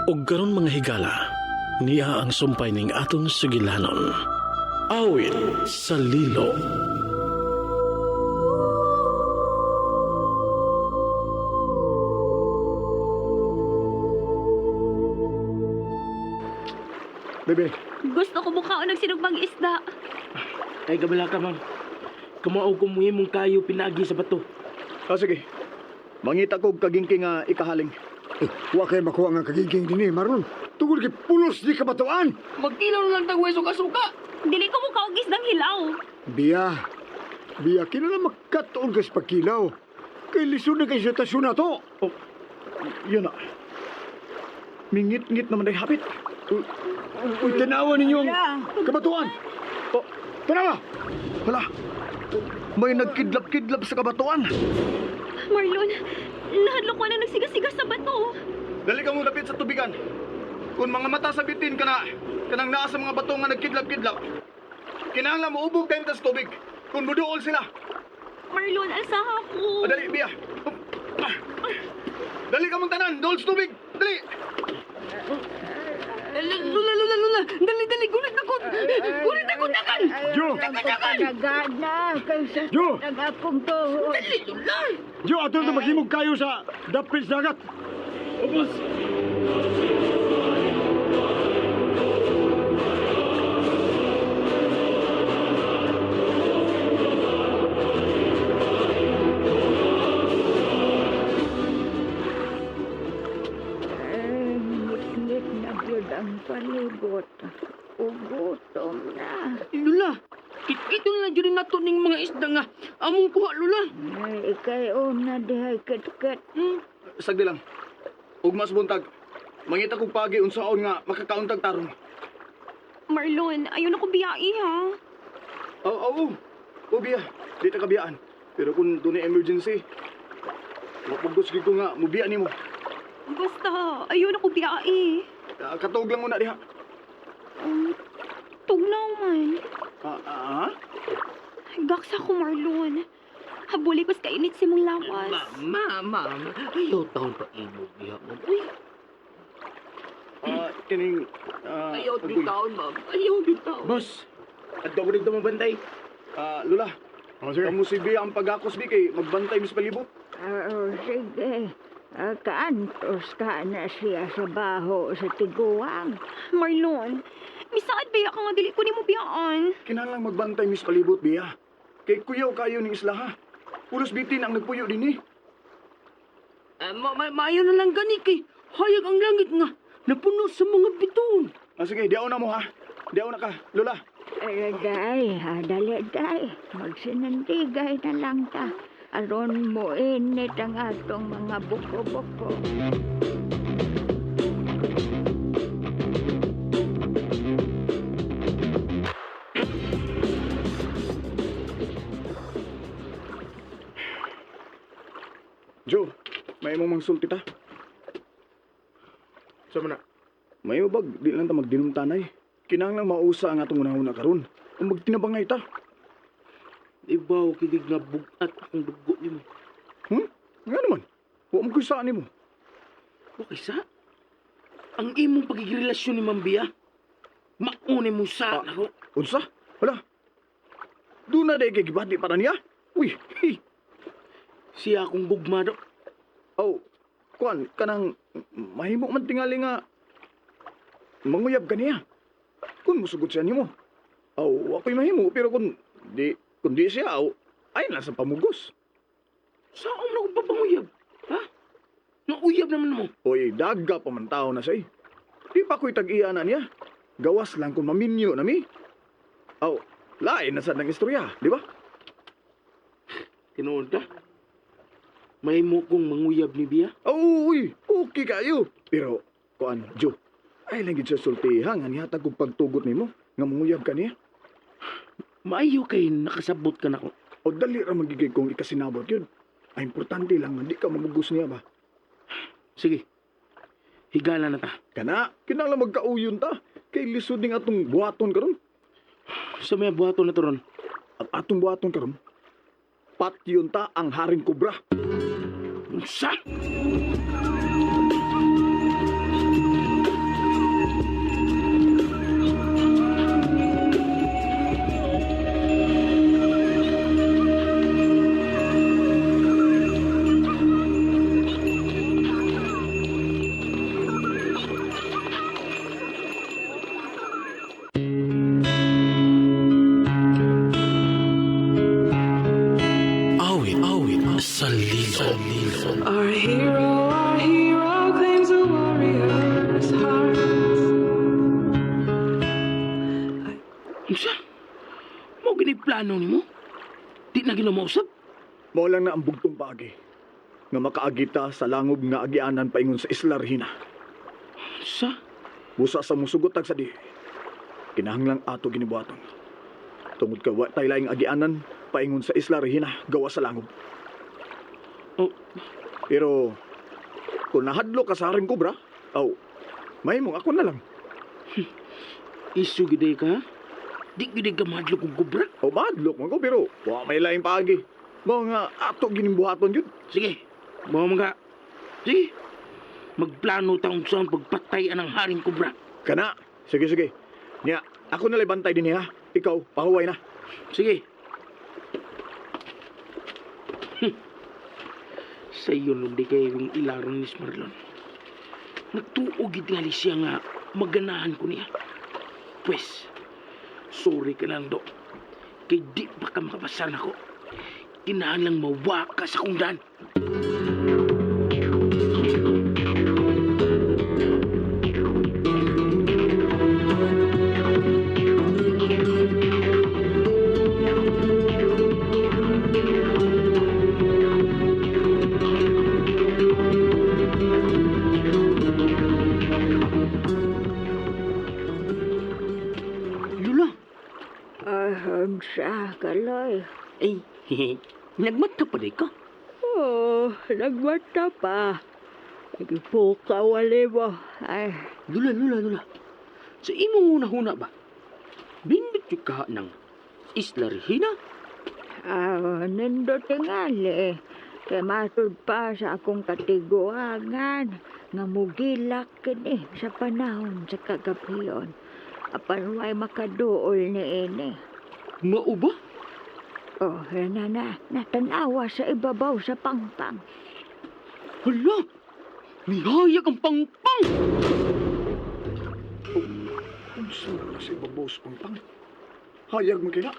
Ug karon, mga higala, niya ang sumpay ning aton sugilanon. Awit sa Lilo. Bebe, Gusto ko mukaon og sinugbang isda. Kay gabala ka, ma'am. Kamao ko muhimong kayo pinaagi sa bato. Ah, sige. Mangita ko og kagingking nga ikahaling. Eh, wa kay makuha nga kagingking dinhi, Marlon. Tungod kay pulos di kabatuan. Magkilaw na lang tag suka-suka. Dili ko mukaon og isdang hilaw. Biya, biya, kinala makatuon ka sa pagkilaw. Kay lisod na kay sitwasyon na to. Oh, yun na. Mingit-ngit naman ay hapit. Uy, tanawa ninyo ang kabatuan. Oh, Tanawa! hala. May nagkidlap-kidlap sa kabatuan. Marlon, nahadlok ko na nagsiga-siga sa bato. Dali ka mo dapit sa tubigan. Kung mga mata sa bitin ka na, kanang naa sa mga bato nga nagkidlap-kidlap. Kinahanglan mo ubog tayo sa tubig. Kung muduol sila. Marlon, alsaha ko. Ah, dali, Bia. Ah. Dali ka mong tanan, duol sa tubig. Dali. Lula, lula, lula. Dali, dali. Gulit na ko. Gulit na ko, dagan. Jo! Nagana kay sa Jo! nagakong tuod. Dali, lula. Jo, ato na maghimog kayo sa dapit sa dagat. Ubos. Eh, ngit-ngit na gyud ang palibot. Ugutom na. Lula. Kit-kito na lang dyan nato ning mga isda nga. Among kuha, lula. Ay, ikay una dihay ket-ket. Hmm? Sagdi lang. Ugma sa buntag. Mangita kog pagi unsaon nga makakauntag tarong. Marlon, ayaw na ko biyai ha. Oo, oo. O, Bia. Di ta kabiyaan. Pero kung dunay emergency, mapugos gid ko nga mubiya nimo. Basta, ayaw na ko biyai. Ah, katuog lang muna diha. Tugnaw man. Ah, ah, ah? Gaksa ko, Marlon. Habuli ko sa kainit si mong lawas. Ma, ma, ma'am. Ayaw taon pa imo diha, ma'am. Uy, Ah, kining ah, ayaw agoy. taon, ma'am. Ayaw taon. Boss, adto ko dito mabantay. Ah, Lula. Oh, sige. Kamo si Bia ang pagakos bi kay magbantay mis palibot. Oo, sige. Ah, kaantos ka na siya sa baho sa tiguang. Marlon, misaad biya ka nga dili ko nimo biyaan. Kinahanglan magbantay mis palibot Bia. Kay kuyaw kayo ning isla ha. Pulos bitin ang nagpuyo dinhi. Ah, ma ma maayo na lang gani kay hayag ang langit nga napuno sa mga bituon. Ah, sige, diaw na mo ha. Diaw na ka, Lola. Ay, day, ah, dali, day. Magsinandigay na lang ta. Aron mo init ang atong mga buko-buko. Joe, may mo mang sulti ta. Sa man na? May bag, di lang ta magdinumtanay. Kinahanglan mausa ang atong unahuna karon. Ug magtinabangay ta. Ibaw kilig nga bugat akong dugo nimo. Nga naman. Wa mo kuy saan nimo. Okay sa? Ang imong pagigrelasyon ni Ma'am Bia, mauni mo sa Ah. nako. Unsa? Wala. Doon na day kay gibati para niya. Uy, hey. Siya akong gugma do. Oh, kuan kanang mahimo man tingali nga manguyab ka niya. Kung musugod siya nimo. Aw, ako'y mahimo pero kung di siya aw, ay lang sa pamugos. Saan na akong papanguyab? Ha? Nauyab naman mo. Oy, daga pa man tao na siya. Eh. Di pa ko'y tag-iya na niya. Gawas lang kung maminyo na mi. Aw, lain na sad ng istorya, di ba? Tinuod ka? Mahimo kong manguyab ni Bia. Aw, uy, okay kayo. Pero, kuan, Joe, ay lang gid siya sultihan nga nihatag kog pagtugot nimo nga manguyab ka niya. Maayo kay nakasabot ka nako. O dali ra magigay kung ikasinabot yun. Ay, importante lang nga di ka mamugos niya ba. Sige. Higala na ta. Kana, kinahanglan magkauyon ta. Kay lisod ning atong buhaton karon. Sa may buhaton na to ron. Ang atong buhaton karon, patyon ta ang haring kobra. Unsa? generous hearts. Unsa? Mao gini plano nimo? Di na gina mausab? Mao lang na ang bugtong paagi nga makaagita sa langob nga agianan paingon sa Isla Regina. Unsa? Busa sa musugot tag sa di. Kinahanglang ato ginibuhaton. Tungod kay wa tay laing agianan paingon sa Isla Regina gawa sa langob. Oh. Pero kung nahadlo ka sa haring kobra, aw, mahimong ako na lang. Isu gid ka, ha? Di gid ka mahadlok og gubra. O mahadlok man ko pero wa may laing paagi. Mao nga ato ginibuhaton yun. Sige. Mao man ka. Sige. Magplano ta unsa ang pagpatay anang haring kobra. Kana, sige sige. Nya, ako na bantay din ha. Ikaw, pahuway na. Sige. Sa iyo nung di kayo yung ilaron ni Marlon. Nagtuo gid nga siya nga maganahan ko niya. Pwes, sorry ka lang do. Kay di pa ka makapasar nako. Kinahanglang mawaka sa kong daan. Lula, Ahon sa kaloy. ay, nagmata pa di ka. Oh, nagmata pa. Nagpuka wali mo. Ay, Lula, Lula, Lula. Sa imong una-huna ba? Bindot yung kaha ng Isla Regina? ah, nindot tingali. Kay matud pa sa akong katiguangan nga mugilak kini sa panahon sa kagabion. Apan way makaduol ni ini. Mao ba? Oh, na na, natanawa sa ibabaw sa pangpang. Hala! Mihayag ang pangpang! Unsa na sa ibabaw sa pangpang? Hayag man kina.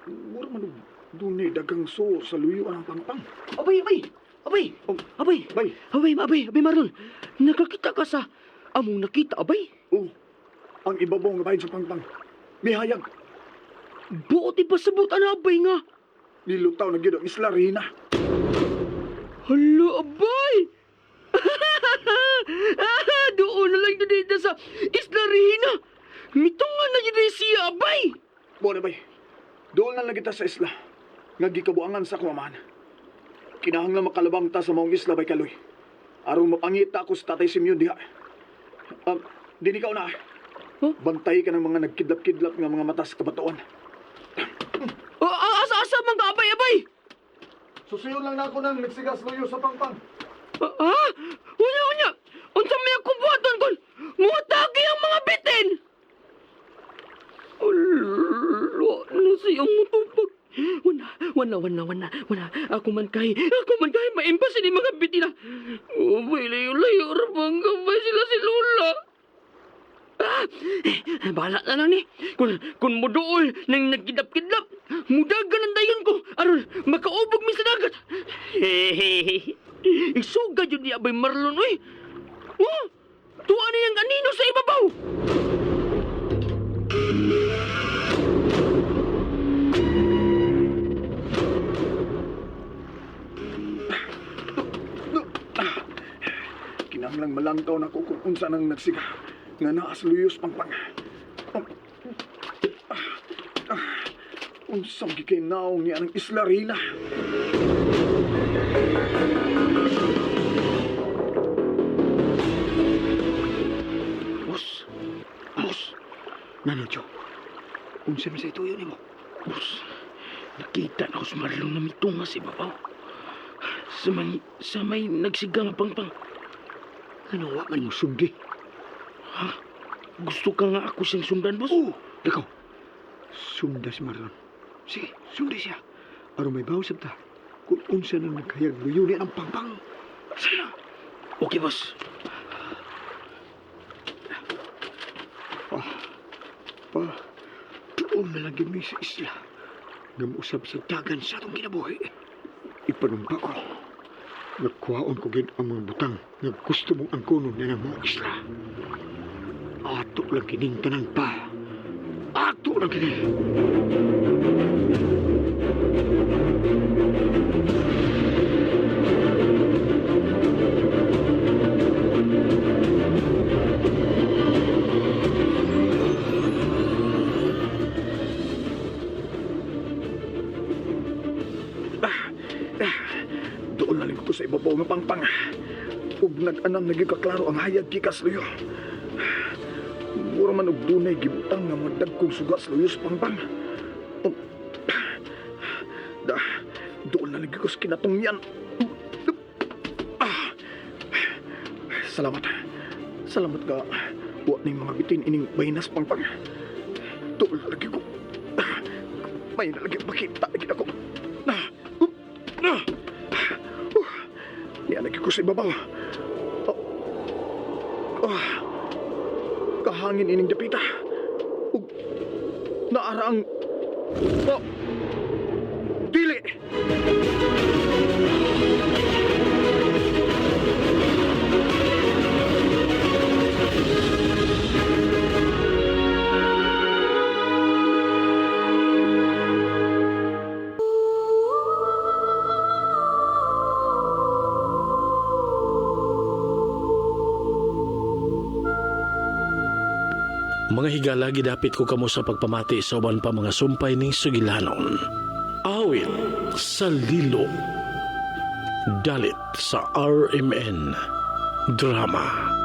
Mura man og dunay dagang so sa luyo ang pangpang. Abay, abay! Abay! Oh. Abay! Bay, Abay, abay, abay, Marlon! Nakakita ka sa among nakita, abay! oh, ang ibabaw nga bahin sa pangpang. Mihayag, Buot ipasabot na abay nga! nilutaw na gyud ang Isla Regina. Hala, abay! Doon na lang yun dito sa Isla Regina! Mitungan na yun siya, abay! Mo na bay. Doon na lang kita sa isla. Nga gikabuangan sa kumaman. Kinahanglan makalabang ta sa maong isla bay kaloy. Aron mapangita ako sa Tatay Simeon diha. Din ikaw na. Huh? Bantay ka ng mga nagkidlap-kidlap nga mga mata sa kabatuan. Oh, asa-asa man ka, abay, abay! Susuyon lang na ako nang nagsigas luyo sa pangpang. Ah, unya, unya! Unsa may akong buhaton kon? Muatake ang mga bitin! Ulo, na siyang mutupag. Wala, wala, wala, wala, wala. Ako man kay, maimpas ini mga bitin na. Oh, may layo-layo, rabang gamay sila si Lola. Ah, eh, bahala na lang ni. Kung muduol nang nagkidlap-kidlap, mudagan ang dayon ko aron makaubog mi sa dagat. Hehehe. Isuga jud ni Abay Marlon oy. Oh, tuwa niyang anino sa ibabaw. Kinahanglang malantaw na ko kung unsa nang nagsiga nga naa sa luyos pangpang. Unsa gikay naong niya ang Isla Reyna. Boss. Boss. Ngano, Joe? Unsa man sa ituyo nimo? Boss. Nakita na ko si Marlon na mitunga sa ibabaw. Sa may nagsiga nga pangpang. Ano wa man mo sundi? Ha? Gusto ka nga ako siyang sundan, boss? Oh, lakaw. Sunda si Marlon. Sige, sundi siya. Aron may bawsab ta. Kung unsa nang nagkayag luyo niya ang pangpang. Sige na. Okay, boss. Pa, doon na lang gid mi sa isla. Nga mousab sa dagan sa atong kinabuhi. Ipanumpa ko. Nagkuhaon ko gid ang mga butang. Nga gusto mong angkonon na ng mga isla. Ato lang kining tanan pa. Ato lang kini. Doon na lang ko sa ibabaw nga pangpang. Ug nag-anam na gyud kaklaro ang hayag gikas luyo. Mura man og dunay gibutang nga madagkong suga sa luyo sa pangpang. Da, doon na lang gyud ko sa kinatungyan. Ah, salamat. Salamat ka. Wa ning mga bitin ining bahinas pangpang. Doon na lagi ko. Ah, may na lagi makita lagi ako. Ah, ah. Nialagi ko sa ibabaw. Oh. Ah. Kahangin ining dapita. Ug naara ang oh. Dili. Mga higala, gidapit ko kamo sa pagpamati sa uban pa mga sumpay ning sugilanon. Awit sa lilo. Dalit sa RMN. Drama.